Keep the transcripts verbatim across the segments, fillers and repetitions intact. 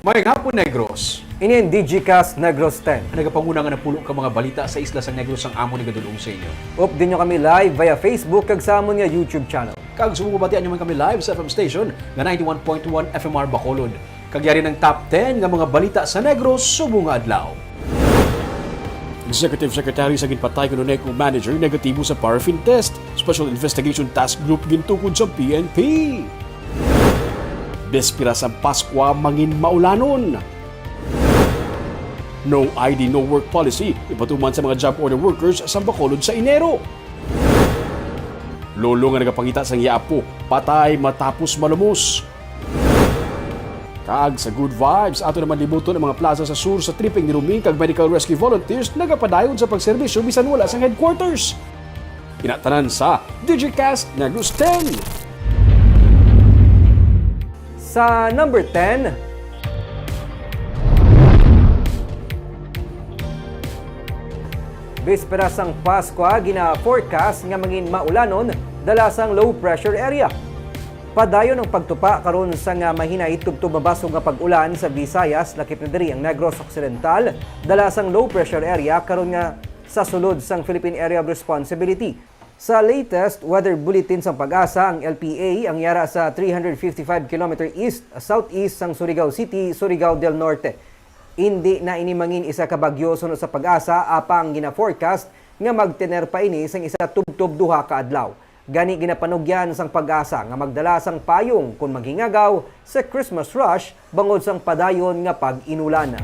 Maayong hapon, Negros. Ini ang Digicast Negros ten. Ang nagapanguna nga napulo ka mga balita sa isla sang Negros ang amon igadul-ong sa inyo. Updi nyo kami live via Facebook kag sa amon nga YouTube channel. Kag subong mabatian nyo man kami live sa F M station nga ninety-one point one F M R Bacolod. Kag yari ang top ten nga mga balita sa Negros subong nga adlaw. Executive Secretary sa ginpatay kanunay nga manager negatibo sa paraffin test. Special Investigation Task Group gintukod sa P N P. Bespira sang Paskwa mangin maulanon. No I D, no work policy ipatuman sa mga job order workers sa Bacolod sa Enero. Lolo nga nagapangita sang iya apo, patay matapos malumos. Kag sa good vibes, ato naman libuton ang mga plaza sa sur sa tripping ni Ruming kag medical rescue volunteers nagapadayon sa pagserbisyo bisan wala sang headquarters. Ina tanan sa Digicast Negros ten. Sa number ten, bispera sang Paskwa, gina-forecast nga mangin maulanon dala sang low pressure area. Padayon ang pagtupa karon sang, ah, mahinay tubtob mabasog nga pag-ulan sa Visayas, lakip na diri ang Negros Occidental, dala sang low pressure area karon nga sa sulod sang Philippine Area of Responsibility. Sa latest weather bulletin sang PAGASA, ang L P A ang yara sa three hundred fifty-five kilometer east-southeast sang Surigao City, Surigao del Norte. Indi na ini mangin isa ka bagyo suno sa PAGASA, apang gina-forecast nga magtener pa ini sang isa tubtob duha ka adlaw. Gani, ginapanugyan sang PAGASA nga magdala sang payong kon maghingagaw sa Christmas rush bangod sang padayon nga pag-inulan.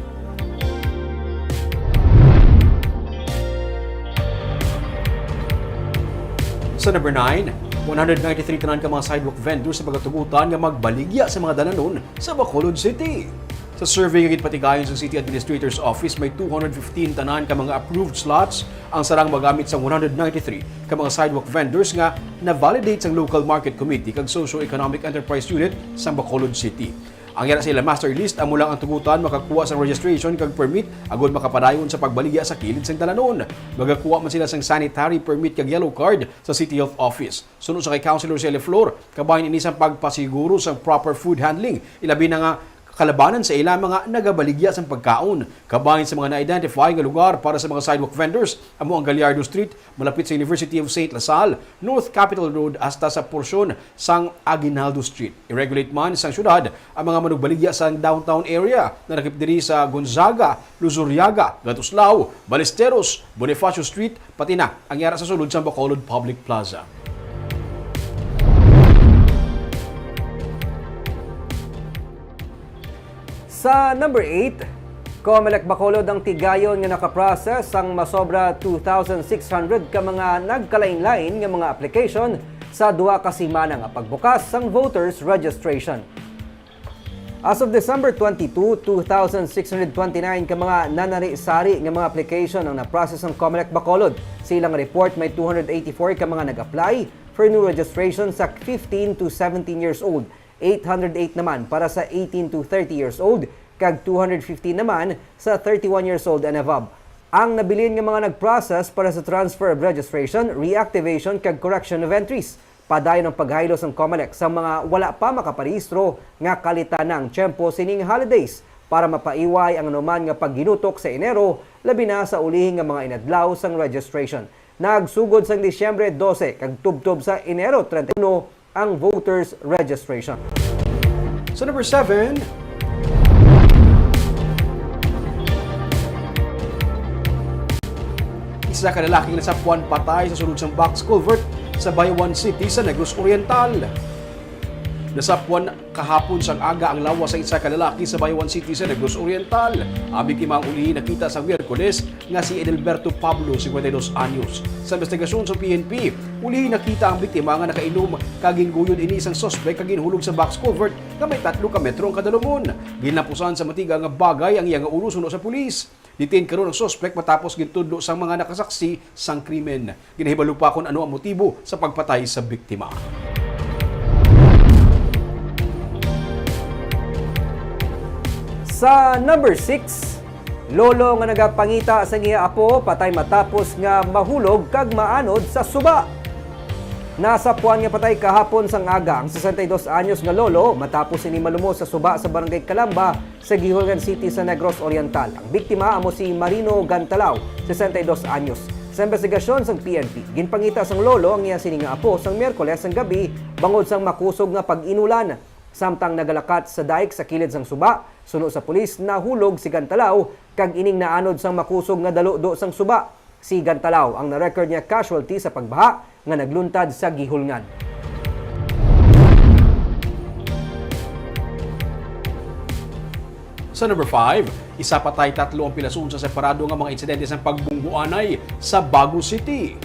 Sa number nine, one hundred ninety-three tanan ka mga sidewalk vendors sa pagatugutan nga magbaligya sa mga dalanon sa Bacolod City. Sa survey nga ginpatigayon sa City Administrator's Office, may two hundred fifteen tanan ka mga approved slots ang sarang magamit sa one hundred ninety-three ka mga sidewalk vendors nga na-validate sang Local Market Committee kag Socio-Economic Enterprise Unit sang Bacolod City. Ang yara sa ila master list, amo lang ang tugutan makakuha sang registration kag permit agod makapadayon sa pagbaligya sa kilid sang dalanon. Magakuha man sila sang sanitary permit kag yellow card sa City Health Office. Suno sa kay Councilor Celia Flor, kabahin ini sang pagpasiguro sang proper food handling, ilabi na nga kalabanan sa ila mga nagabaligya sang pagkaon. Kabahin sa mga na-identify nga lugar para sa mga sidewalk vendors, amo ang Gallardo Street, malapit sa University of Saint La Salle, North Capitol Road, hasta sa porsyon sang Aguinaldo Street. I-regulate man sang syudad ang mga manugbaligya sa downtown area, nga lakip diri sa Gonzaga, Luzuriaga, Gatuslao, Ballesteros, Bonifacio Street, pati na ang yara sa sulod sang Bacolod Public Plaza. Sa number eight, Comelec Bacolod ang tigayon nga nakaprocess sang masobra two thousand six hundred ka mga nagkalainlain nga mga application sa duha ka semana nga pagbukas sang voters registration. As of December twenty-two, two thousand six hundred twenty-nine ka mga nanari-sari nga mga application ang na-process sang Comelec Bacolod. Sa ilang report, may two hundred eighty-four ka mga nag-apply for new registration sa fifteen to seventeen years old, eight hundred eight naman para sa eighteen to thirty years old, kag two hundred fifteen naman sa thirty-one years old and above. Ang nabilin nga mga nag-process para sa transfer of registration, reactivation, kag correction of entries. Padayon ang paghaylo sang Comelec sa mga wala pa makaparehistro nga kalitan na ang tiyempo sining holidays para mapaiway ang anuman nga pagginutok sa Enero, labi na sa ulihi nga mga inadlaw sang registration. Nagsugod sang Disyembre dose kag tubtob sa Enero treinta y uno ang voters registration. Sa number seven, isa ka lalaki nga nasapwan patay sa sulod sang box culvert sa Bayawan City sa Negros Oriental. Nasapwan kahapon sang aga ang lawas sa isa ka lalaki sa Bayawan City sa Negros Oriental. Ang biktima ang ulihi nakita sa Miyerkules nga si Edelberto Pablo, cincuenta y dos anyos. Sa investigasyon sa P N P, ulihi nakita ang biktima nga nakainom kag ginguyod ini sang suspek kag ginhulog sa box culvert nga may tatlo ka metro ang kadalumon. Ginlapusan sa matiga nga bagay ang iya nga ulo suno sa pulis. Detain karon ang suspek matapos gintudlo sang mga nakasaksi sang krimen. Ginahibalo pa kon ano ang motibo sa pagpatay sa biktima. Sa number six, lolo nga nagapangita sa iya apo patay matapos nga mahulog kag maanod sa suba. Nasapuan nga patay kahapon sang aga ang sesenta y dos anyos nga lolo matapos ini malumos sa suba sa Barangay Calamba, sa Guihulngan City sa Negros Oriental. Ang biktima amo si Marino Gantalao, sesenta y dos anyos. Sa investigasyon sang P N P, ginpangita sang lolo ang iya sini nga apo sang Miyerkules sang gabi bangod sang makusog nga pag-inulan. Samtang nagalakat sa dike sa kilid sang suba, suno sa pulis, nahulog si Gantalao kag ining naanod sang makusog nga daludo sang suba. Si Gantalao ang na-record nga casualty sa pagbaha nga nagluntad sa Guihulngan. Sa number five, isa patay, tatlo ang pilason sa separado nga mga insidente sang pagbungguanay sa Bago City.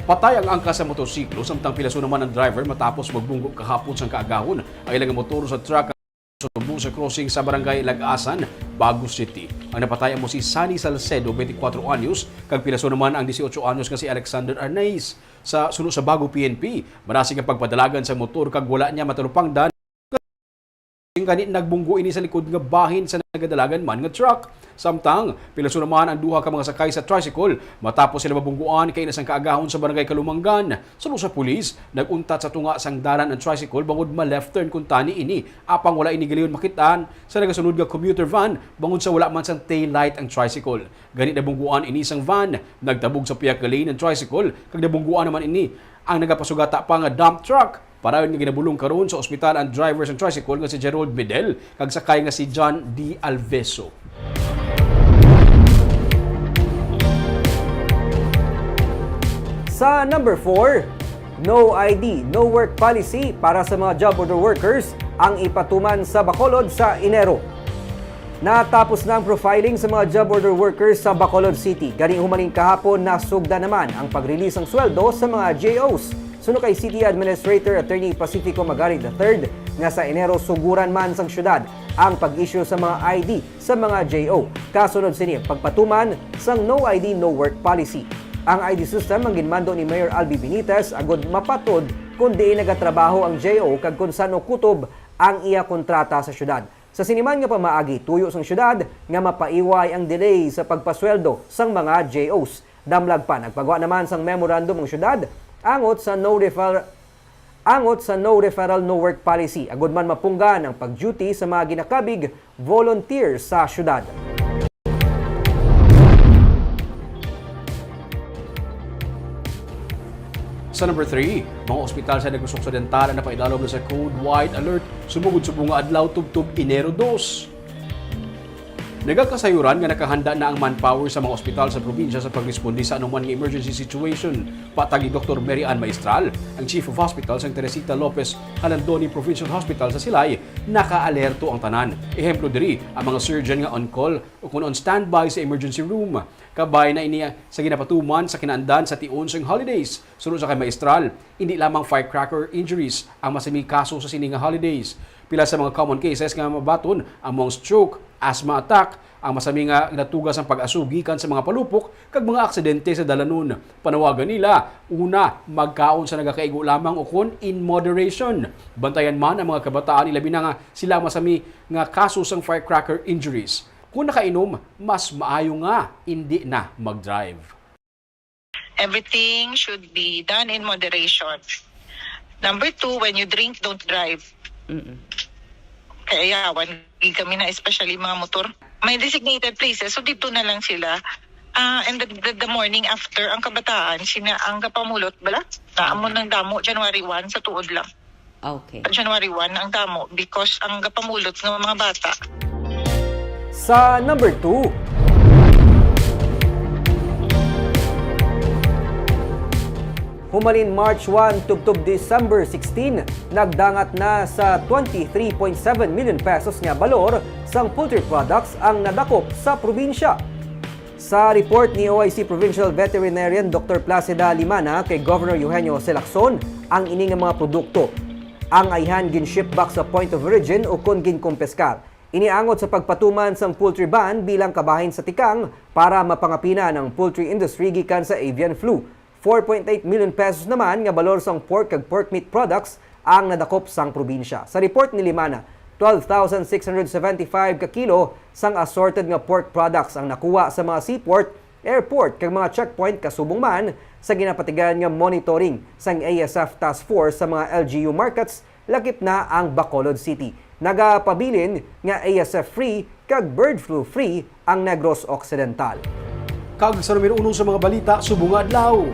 Patay ang angkas sa motorsiklo, samtang pilason naman ang driver matapos magbunggo kahapon sang kaagahon ang ilang motor sa truck subo sa crossing sa Barangay Lagasan, Bago City. Ang napatay amo si Sunny Salcedo, twenty-four anyos, kag pilason naman ang dieciocho anyos nga si Alexander Arnaiz. Sa suno sa Bago P N P, marasig ang pagpadalagan sa motor kag wala niya matalupangdan. Gani nagbunggo ini sa likod nga bahin sa nagadalagan man nga truck. Samtang, pilason naman ang duha ka mga sakay sa tricycle matapos sila mabungguan kaina sang kaagahon sa Barangay Kalumangan. Suno sa pulis, nag-untat sa tunga sang dalan ang tricycle bangod ma-left turn kuntani ini, apang wala ini galiyon makit-an sa nagasunod nga commuter van bangod sa wala man sang tail light ang tricycle. Gani nabungguan ini sang van, nagtabog sa pihak nga lane ang tricycle, kag nabungguan naman ini ang nagapasugata pa nga dump truck. Padayon nga ginabulong karon sa ospital ang driver sang tricycle nga si Gerald Bedel kag sakay nga si John D. Alveso. Sa number four, no I D, no work policy para sa mga job order workers ang ipatuman sa Bacolod sa Enero. Natapos na ang profiling sa mga job order workers sa Bacolod City. Gani, humaling kahapon, nasugda naman ang pag-release sang sweldo sa mga G O Os. Suno kay City Administrator Attorney Pacifico Magari the third, nga sa Enero suguran man sang syudad ang pag-issue sa mga I D sa mga J O. Kasunod sini ang pagpatuman sang No I D, No Work Policy. Ang I D system ang ginmando ni Mayor Albi Benitez agud mapatod kon diin nagatrabaho ang J O kag kon san-o kutob ang iya kontrata sa syudad. Sa sini man nga pamaagi, tuyo sang syudad nga mapaiway ang delay sa pagpasweldo sang mga J Os. Damlag pa, nagpagwa naman sang memorandum ang syudad angot sa no refer-, angot sa no referral, no work policy, agud man mapunggan ang pag-duty sa mga ginakabig volunteer sa syudad. Sa number three, mga ospital sa Negros Occidental ang napaidalom na sa Code White Alert subong gud subong nga adlaw tubtob Enero dos. Nagakasayuran nga nakahanda na ang manpower sa mga ospital sa probinsya sa pagresponde sa anuman nga emergency situation. Patag ni Doktor Mary Ann Maestral, ang Chief of Hospital sang Teresita Lopez Jalandoni Provincial Hospital sa Silay, nakaalerto ang tanan. Ehemplo diri, ang mga surgeon nga on call o kon on standby sa emergency room. Kabay na ini sa ginapatuman sa kinaandan sa tion sang holidays. Suno sa kay Maestral, indi lamang firecracker injuries ang masami kaso sa sini nga holidays. Pila sa mga common cases nga mabaton amo ang stroke, asthma attack, ang masami nga natuga sang pag-aso gikan sa mga palupok, kag mga aksidente sa dalanon. Panawagan nila, una, magkaon sa nagakaigo lamang ukon in moderation. Bantayan man ang mga kabataan, ilabi na nga sila ang masami nga kaso sang firecracker injuries. Kung nakainom, mas maayo nga indi na mag-drive. Everything should be done in moderation. Number two, when you drink, don't drive. Mm-mm. Kaya yawan gid kami na, especially mga motor. May designated places, so dito na lang sila. Ah, and the, the, the morning after, ang kabataan, sina, ang gapamulot, bala? Naamo ng damo, January one, sa tuod lang. Okay. January one, ang damo, because ang gapamulot ng mga bata. Sa number two, humalin March one tubtob December sixteen, nagdangat na sa twenty-three point seven million pesos nga balor sang poultry products ang nadakop sa probinsya. Sa report ni O I C Provincial Veterinarian Doctor Placida Limana kay Governor Eugenio Jose Lacson ang ini nga mga produkto. Ang ayhan gin-ship back sa point of origin ukon ginkumpiskar. Ini angot sa pagpatuman sang poultry ban bilang kabahin sa tikang para mapangapinan ang poultry industry gikan sa avian flu. Four point eight million pesos naman nga balor sang pork kag pork meat products ang nadakop sang probinsya. Sa report ni Limana, twelve thousand six hundred seventy-five ka kilo sang assorted nga pork products ang nakuha sa mga seaport, airport, kag mga checkpoint, kasubong man sa ginapatigayon nga monitoring sang A S F Task Force sa mga L G U markets, lakip na ang Bacolod City. Nagapabilin nga A S F free kag bird flu free ang Negros Occidental. Kag sa numero uno sa mga balita subong nga adlaw.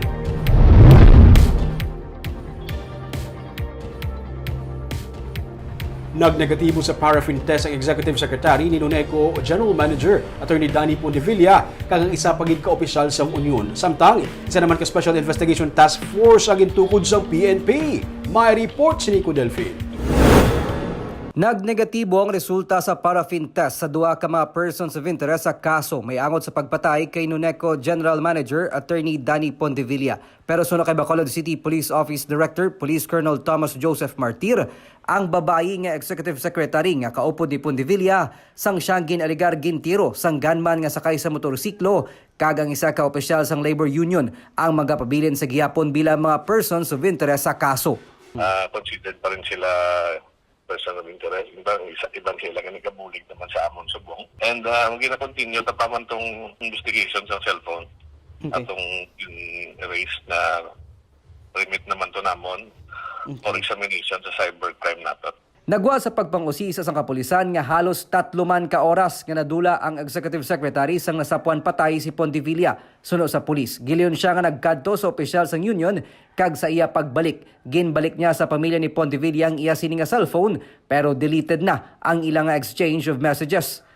Nagnegatibo sa paraffin test ang Executive Secretary ni Nuneco General Manager Attorney Danny Pondevilla kag ang isa pa gid ka opisyal sang Union. Samtang isa naman ka Special Investigation Task Force ang gintukod sang P N P. May report si Nico Delfin. Nagnegatibo ang resulta sa paraffin test sa duha ka mga persons of interest sa kaso may angot sa pagpatay kay Nuneco General Manager Attorney Danny Pondevilla. Pero suno kay Bacolod City Police Office Director Police Colonel Thomas Joseph Martir, ang babayi nga executive secretary nga kaupod ni Pondevilla, sang siyang gin-alegar gintiro sang gunman nga sakay sa motorsiklo, kag ang isa ka opisyal sang labor union ang magapabilin sa gihapon bilang mga persons of interest sa kaso. Ah, considered pa rin sila person of interest. Iban, isa, iban sila nga nagabulig naman sa amon subong. And, ah, ang gina-continue ta pa man tong investigation sa cellphone. Okay. Atong gin-erase na remit naman to namon Okay. for examination sa cybercrime nato. Nagwa sa pagpang-usisa sang kapulisan nga halos tatlo man ka oras nga nadula ang executive secretary sang nasapuan patay si Pondevilla. Suno sa pulis, gilayon sia nga nagkadto sa opisyal sang union kag sa iya pagbalik, ginbalik niya sa pamilya ni Pondevilla ang iya sini nga cellphone, pero deleted na ang ila nga exchange of messages.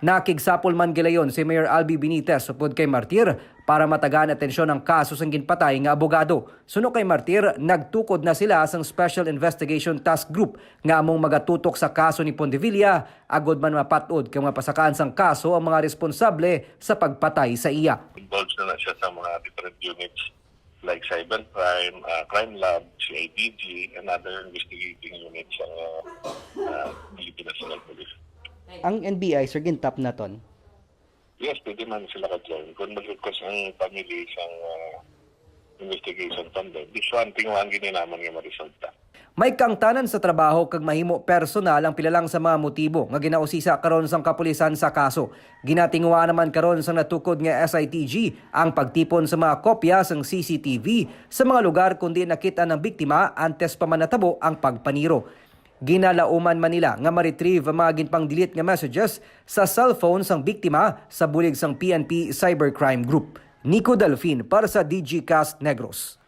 Nakigsapol man gilayon si Mayor Albi Benitez upod kay Martir para matagaan atensyon ang kaso sang ginpatay nga abogado. Suno kay Martir, nagtukod na sila sang Special Investigation Task Group nga among magatutok sa kaso ni Pondevilla, agod man mapat-od kay mapasakaan sang kaso ang mga responsable sa pagpatay sa iya. Involved na na siya sa mga different units like cybercrime, ah, crime lab, C I D G, and other investigating units ang, ah, ah, Philippine National Police. Ang N B I, sir, gintap naton? Yes, pwede man sila ka-join. Kung mag-request ang family sang, ah, investigation from them, this one, tinguhaan gid namon nga maresolta. May kaangtanan sa trabaho kag mahimo personal ang pila lang sa mga motibo nga ginausisa karon sang kapulisan sa kaso. Ginatinguha naman karon sang natukod nga S I T G ang pagtipon sa mga kopya sang C C T V sa mga lugar kundi nakit-an ang biktima antes pa man natabo ang pagpaniro. Ginalauman man nila nga ma-retrieve ang mga ginpang-delete nga messages sa cellphone sang biktima sa bulig sang P N P Cybercrime Group. Nico Delfin para sa D G Cast Negros.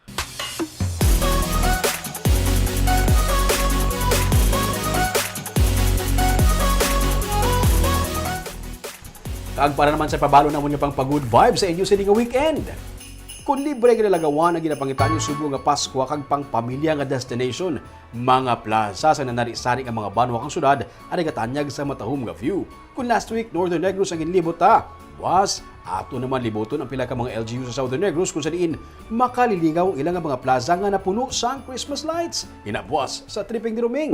Kag para naman sa pabalo namon nga pang pa-good vibes sa inyo sini nga weekend. Kung libre nga lalagawan ang ginapangitaan niyo subong nga Paskwa kag pang-pamilya nga destination, mga plaza sa nanari-sari nga mga banwa kag syudad ang nagatanyag sa matahom nga view. Kung last week, Northern Negros ang ginlibot ta, buas, ato naman liboton ang pila ka mga L G U sa Southern Negros kung sa diin makalilingaw ang ila nga mga plaza nga napuno sang Christmas lights. Hinabuas sa Tripping ni Roming.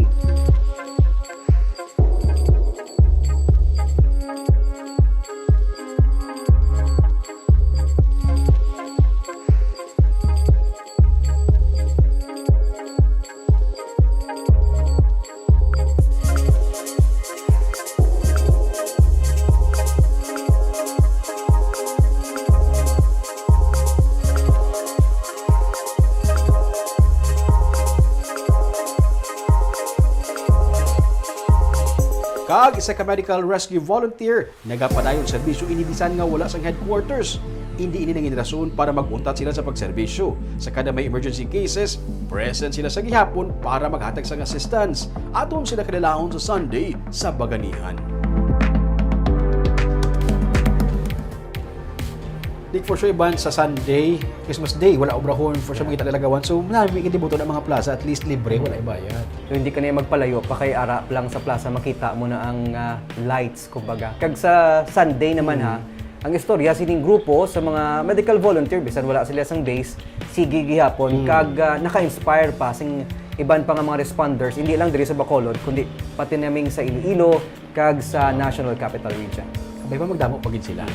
Kag isa ka medical rescue volunteer nagapadayon serbisyo ini bisan nga wala sang headquarters. Indi ini nangin rason para mag-untat sila sa pagserbisyo. Sa kada may emergency cases, present sila sa gihapon para maghatag sang assistance. Aton sila kilalaon sa Sunday sa Baganihan. Di for sure, iban sa Sunday, Christmas Day, wala obrahon, for sure, makita lalagawan. So, nami kay libuton ang mga plaza, at least libre, wala ibayad. So, hindi ka na magpalayo pa kay ara lang sa plaza, makita mo na ang, ah, lights, kumbaga. Kag sa Sunday naman, ha, Mm. ang istorya, sining grupo sa mga medical volunteer, bisan wala sila sang base, sige gihapon, Mm. kag, ah, naka-inspire pa sing iban pa nga mga responders, hindi lang diri sa Bacolod, kundi pati naming sa Iloilo, kag sa National Capital Region. Kabay pa, magdamo pa gid sila.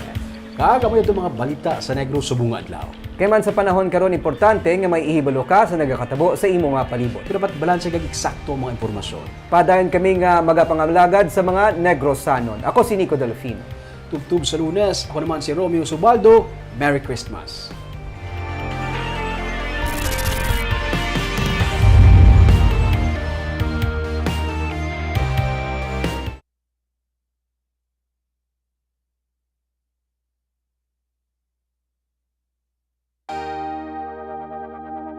Kag amo ito mga balita sa Negros subong nga adlaw. Kay man sa panahon karon, importante nga may ihibalo ka sa nagakatabo sa imo nga palibot. Pero dapat balanse kag eksakto ang mga impormasyon. Padayon kami nga magapangalagad sa mga Negrosanon. Ako si Nico Delfino. Tubtob sa Lunes, ako naman si Romeo Subaldo. Merry Christmas.